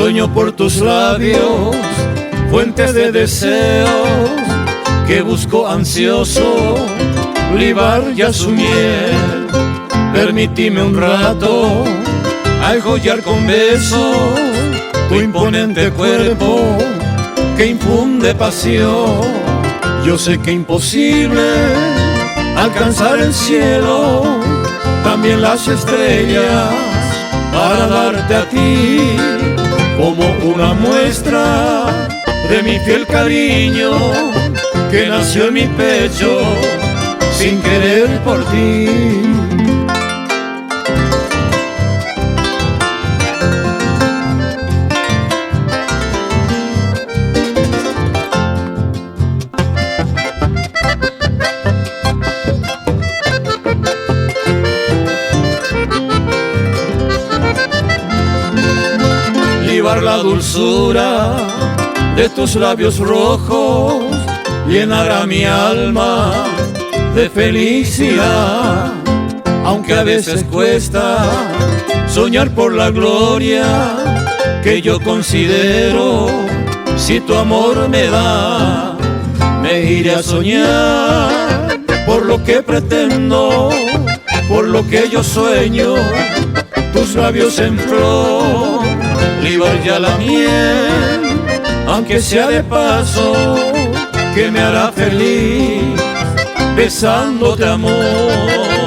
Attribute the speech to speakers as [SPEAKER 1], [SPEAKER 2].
[SPEAKER 1] Sueño por tus labios, fuente de deseos que busco ansioso libar ya su miel. Permitime un rato ajoyar con besos tu imponente cuerpo que infunde pasión. Yo sé que imposible alcanzar el cielo, también las estrellas, para darte a ti como una muestra de mi fiel cariño que nació en mi pecho sin querer por ti. Libar la dulzura de tus labios rojos llenará mi alma de felicidad, aunque a veces cuesta soñar por la gloria que yo considero si tu amor me da, me iré a soñar por lo que pretendo, por lo que yo sueño, tus labios en flor, libar ya la miel, aunque sea de paso, que me hará feliz, besándote amor.